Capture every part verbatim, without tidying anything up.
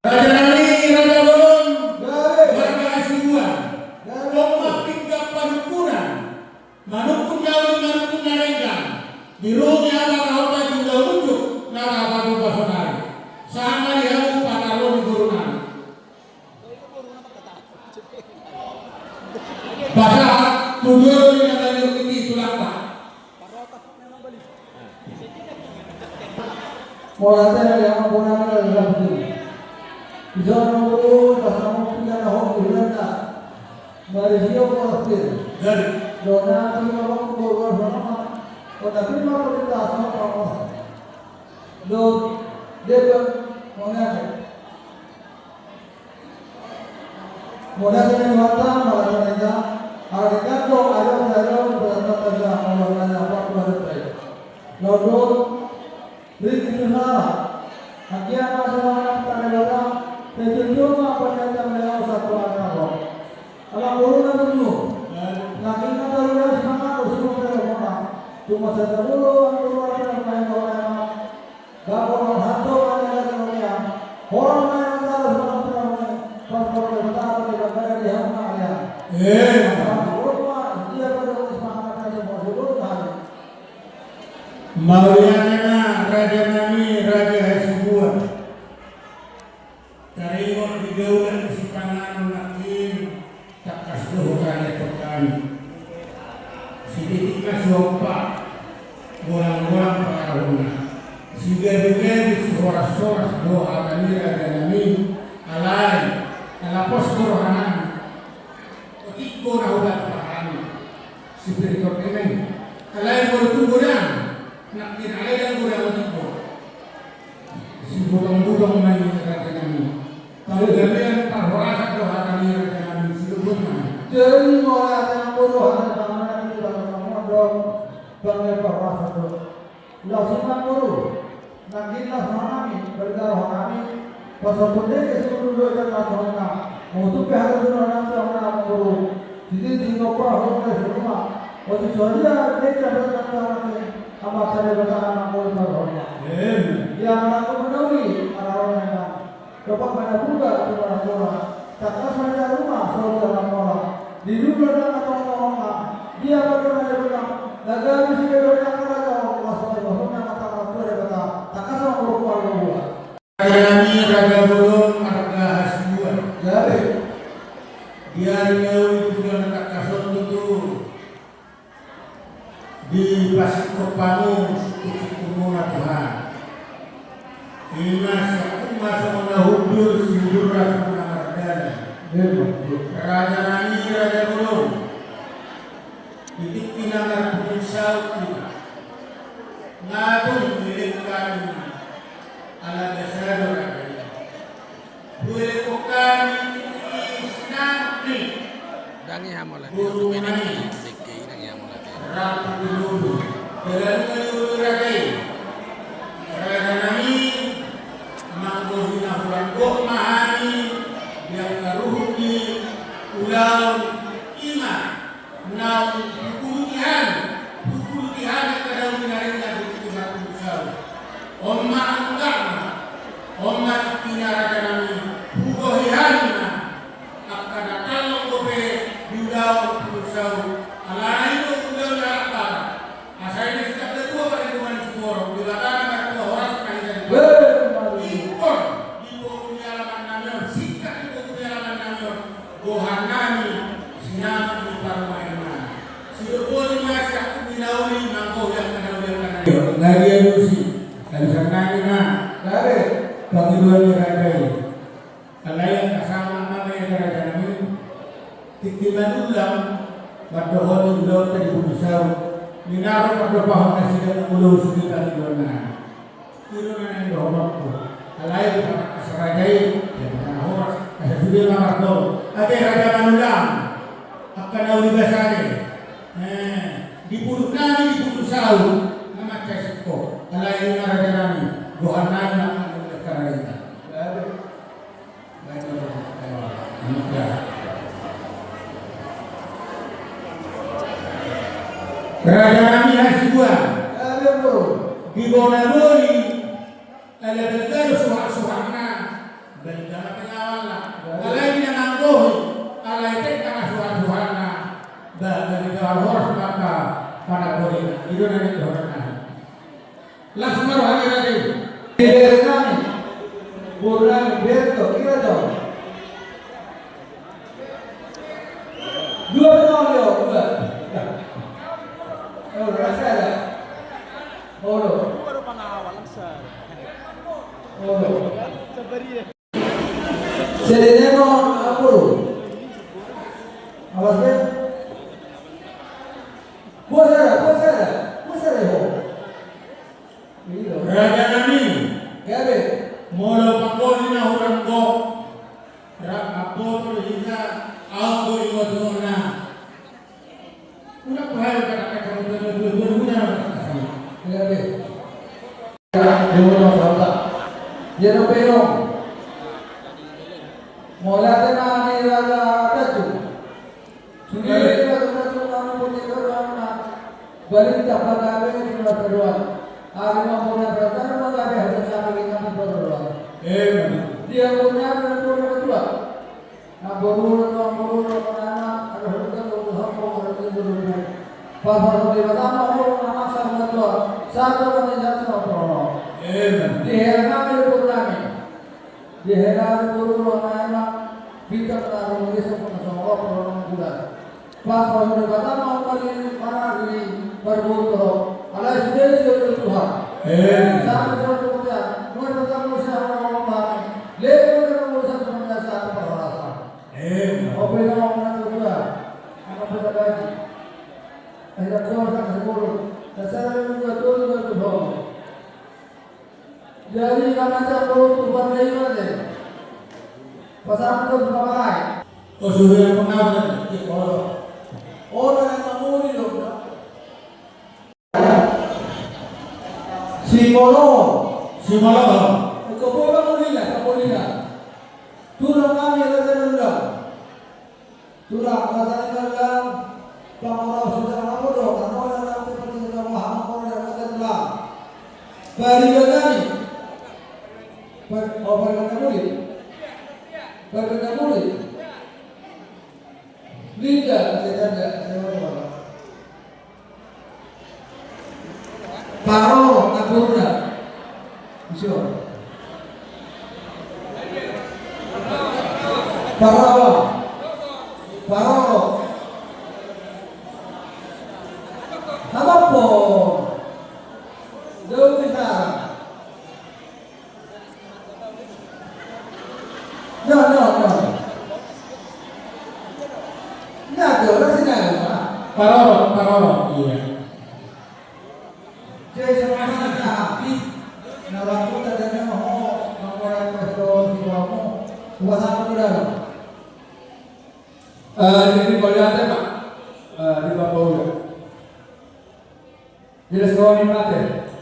Raja nami, raja bolon, marga Hasibuan. Gabe. Pinggan panungkunan. Manungkun na uli, manungkun na denggan. Di rumi amat na hota jumlah unjuk na rapat upasan ari. Sama di hamu panarlon di guru nami. Pasahat tu jolo ni na baliuk i, tulangta. Mauliate ma di amang boru nami na di lampung i. Di son ma boru, pas na mungkin na hot di hulanta. Mari sio boras pir. Jadi. Dona pir ma boru boru boru boru ma. Kota pir ma kota di tas ma boru boru. Dot, deba, mauliate. Mauliate ma di Tuhanta, mauliate ma di Tuhanta. Ala di tanto, ayo, ayo, berangkat saja, kalau ada apa-apa, ada baik. Lalu, Riki tu sala. Anggiat ma songon na tarbahen, sai jotjot ma panitia maleos satu arah roh. Ala boru na tutu. Nangkin na tarulas mangan usung pera mona. Cuma sada boru ang boru ada main bola. Gak orang hantu ada lagi dunia. Orang main antara sama pera mona. Pas kalau kita ada di bangkara di hamba ya. Eh. Orang boru ma dia pada semangat aja mau dulu kan. Mauliate ma, raja nami, raja Hasibuan. Taringot di daulan sipanganon nangkin, tangkas do hutangihon hami. Sititik ma siompa, golang-golang pangarahutna. Sigabe-gabe, sihoras-horas do hata ni raja nami, alai, ala pos do roha nami. Otik do na hubaen hami. Sipir torkemen. Alai boru tu godang. Nangkin alai dang godang otik do. Sibutong-butong ma i raja nami. Panggabean parhorasan do hata ni raja nami, sibutong ma i. Jadi mauliate ma boru hata ni raja nami, bangga parhorasan do. Laos i ma boru, nangkin las roha nami, berga roha nami, pasal pun dengke sungguh dulu ikan las roha nami, mau tupe hata dulu nami sama boru, jadi tinggal paham dari rumah, waktu soalnya dengke berkata nami, amat tadi berkata anak mau ikan roha nami. Amin. Dia anak aku menawi, anak roha nami. Dopak ma na buka tu marangkona, tangkas ma na rumah saur jala mora. Di lula na tongtongna, dia pada na dia bilang, na gabe si dia bilang na raja, laos ma dia bahuna kata orang tua dia kata, tangkas ma buruk marga buah. Raja nami, raja bolon, marga Hasibuan. Jadi. Di ari na uli di bulan na tangkas on tutu. Dipasingkop hamu sungkun-sungkunmuna Tuhan. Ima singkop ma songon na hundul, sihundulna songon na mardalan. Raja nami, raja bolon. Di tingki na marpudun saut i. Nga tung dilengkan ala basa do raja i. Huelek hami di sinamot ni. Dang i hamu late, boru tu nami. Dang i hamu late. Ratu Dulu. Dalan na di ulu raja i. Raja nami, manggohi na hurang gok ma hami, di angka ruhut ni ulaon i ma. Naung hupuluti hami, hupuluti hami angka na uli na denggan di tingki marpudun saut. On ma anggakna, on ma tingkina raja nami, hugohi hami ma angka na tallok dope di ulaon pudun saut. Alana i do ulaon ni halak Batak. Asa i ma sitanggatua paribuan ni sumorop, Debata na martua horas ma hita di. Ingkon di boru ni alaman nami on, singkat di boru ni alaman nami on. Gohan nami, sinamot ni parumaen nami. Sidok boti ma sian hami na uli, manggohi angka na uli, angka na uli. Nari alusi, alusan nami ma. Nari. Pangidoan ni raja i. Alai angka sama ma raja nami. Tingki manullang, mandohoti ulaonta di pudun saut. Minaro mandopahon nasida mangulahon sude pangidoan nami. I do na naeng dohononku. Alai di parangkas raja i, di angka na horas, asa sude ma mardohot. Ate raja manullang, angka na uli basa i. Eh, di pudun nami, di pudun saut, na mansai singkop. Alai i ma raja nami, gohan nami ma angka na uli, angka na denggan. Raja nami Hasibuan. Di bona boli, ala balga do suhak-suhakna. Jala pengawalna. Alai dia nanggohi, alai tek na suhat-suhatna. Ba, dari jawal horas maka pada kodina. Itu nanti horas nanti. Las maru hali tadi. Bere nami. Bere nami, bere to, kira to. Dua penonton, dua. Oh, rasa ada. Oh, lo. Oh, lo. Sedenemo ampuru. Awas be. Buat sada, buat sada, buat sada ho. Raja nami. Gabe. Molo pangoli na hurang gok. Rap apo tu hita au gok ingot na. Udah pahal kata-kata udah udah udah udah. Gabe. Dia mau tahu tak? Dia nak penyong. Mauliate ma di Raja Tanjung. Sudah itu Raja Tanjung kami pun tidak pernah. Balik tak pernah ada di Raja Tanjung. Hari mau punya Raja Tanjung, mau ada Raja Tanjung, kami baru doang. Eh, dia punya Raja Tanjung kedua. Namboru, namboru, namboru, namboru. Amen. Di hela nami, di hela nami. Di hela nami, di hela nami. Pas pas udah kata mau kali mana ini perbuto. Alai sudah sudah Tuhan. Amen. Sampai suatu kemudian, mulai pertama saya mau ngomong, lepas kita mau satu perasaan. Amen. Ope na mau menang juga. Anak muda lagi. Akhirnya keluar sama sepuluh. Dan saya juga turun dari Tuhan. Jadi, karena saya turun Tuhan dari mana? Pas aku tuh sama lain. Oh, sudah yang pernah, ya, oh. Oh, dan yang mau di dong. Simolo. Simolo. Iko bola mulina, iko mulina. Tulang kami ada dalam dalam. Tulang, kata ni dalam. Pangorau sudah apa do? Karena orang dalam tempat kita mahal, orang dalam kata dalam. Bari kami. Bar-, oh, bari kami. Bari kami. Linda, saya tanda, saya mau. Parorot, namboruna. Iso. Parorot. Parorot. Apa po? Jauh kita. No, no, no. Na, do, na, sina, na. Parorot, parorot, iya. Jadi, sama-sama kita happy. Na, waktu tadi na, ho, mangkorek pas do, di bawahmu. Kuasa aku tidak. Eh, jadi, boleh ada, Pak? Eh, di bawah udah. Jelas kau ni mate.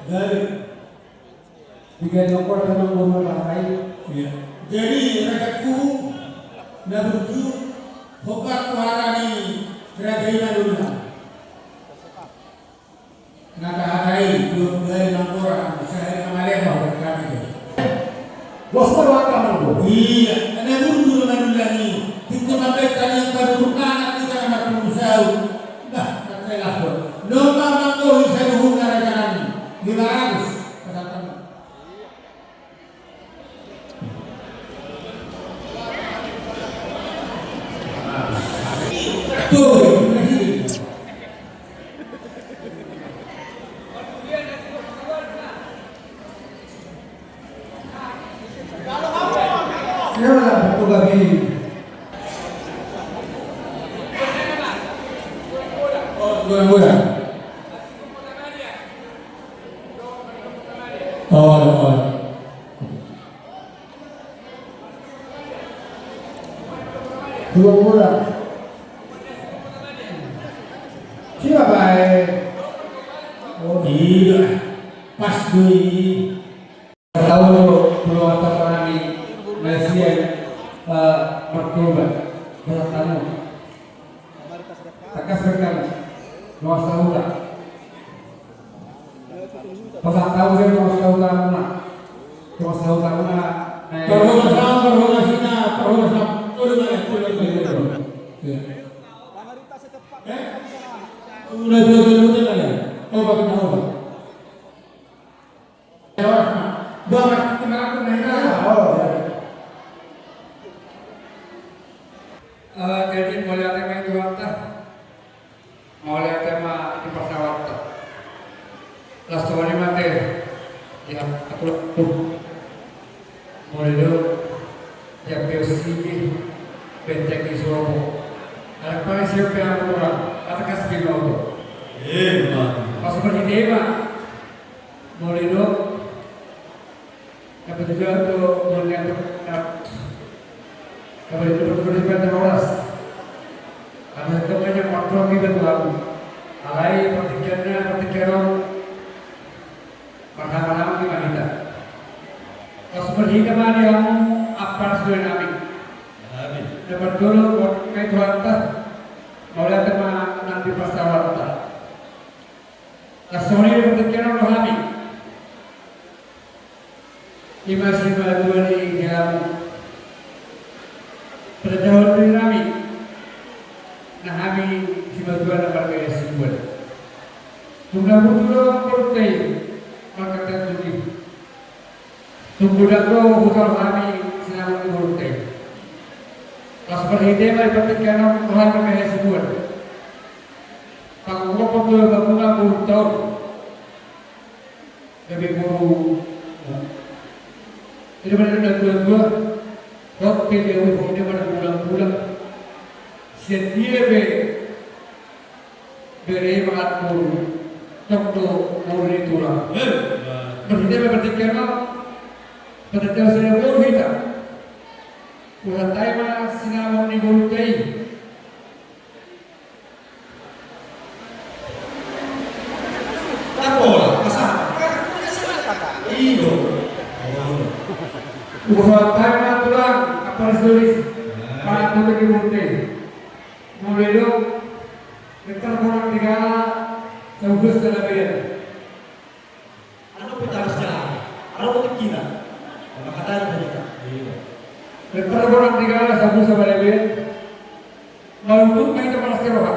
Jadi. Tiga nomor dengan nomor lain. Iya. Jadi, rajaku, na burju, hobar tu hata ni raja i na dulu. Na tahatai, dua puluh hari nomor, sehari kemarin, hobar kami. Bos, baru apa, Bang? Iya, ada burju na dulu ni. Tinggal pakai tali yang baru, anak kita na burju. Bah, tak jelas, Bos. Nomor manggohi saluhutna raja nami. Lima ratus. Pasal tamu. Tuh, Dua bulan. Siapa, eh? Oh, iya. Pas doi. Tahu dulu, belum ada kami. Nasian, eh, mertua. Berat tamu. Takas berkami. Luas tahu tak? Pas tahu saya luas tahu tak, Bang. Luas tahu tak, Bang. Terus, terus. Sudah dua dua dua lagi. Oh, bagi tahu. Ya, Bang, kita aku nanya. Oh, ya. Eh, jadi mauliate ma di Tuhanta. Mauliate ma di pasahatonta. Las tongoni ma te. Ya, aku. Molo do, ya, pe sigi, benteng di sopo. Anak paling siap pe aku orang, anak kasih binoto. Eh, mati. Pas berhenti ma. Molo do, dapat juga tu, molo do, dapat itu betul-betul di horas. Apa itu banyak makro gitu tuh aku. Alai pertikaiannya, pertikaian. Marhaha-haha di ma hita. Pas berhita ma di hamu, ampara sude nami. Amin. Dapat dulu, buat kai Tuhanta. Mauliate ma nang di pasahatonta. Las tongoni di pertikaian do hami. Ima simatua ni helamu. Pertahon ni nami. Na hami simatua na marga Hasibuan. Tung na butuh doang portei. Maka tanjuki. Tung godang do hutol hami sinamot ni portei. Pas berhite ma di pertikaian do hami marga Hasibuan. Pangungkop tu bangunan puluh tahun. Gabe boru. Jadi pada na tua-tua. Rok pe dia wih dia pada pulang-pulang. Setia be bere mangan boru. Tok do boru ni tulang. Berhite ma bertiga ma. Pada tahu saya boru hita. Kuhatai ma sinamot ni boru tei. Tapola, masa? Ido. Usaha tangan tulang, apa sulis? Pak Tutu di Munte. Mulai dong, getar orang tigala, saugus dan labian. Anu pita harus jalan. Anu pita kira. Maka tadi tadi. Iya. Lepas orang tigala sabu sabale be. Malutuk main ke panas ke roha.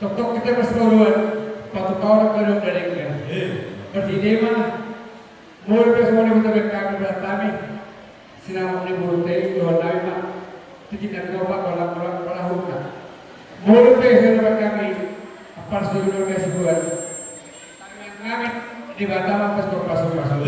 Tok-tok kita pas keluar. Patu pawar ke dong dari kan. Iya. Berarti dia mah. Mulai besok mulai kita berkami bertami. Sinamot ni boru tei, dohot nami ma. Tingki na dua opat, bola, bola, bola, hurna. Molo pe, saya dapat kami, apa sudah udah kasih buat. Tangan kami, di Batam, apa sudah pasuk-pasuk.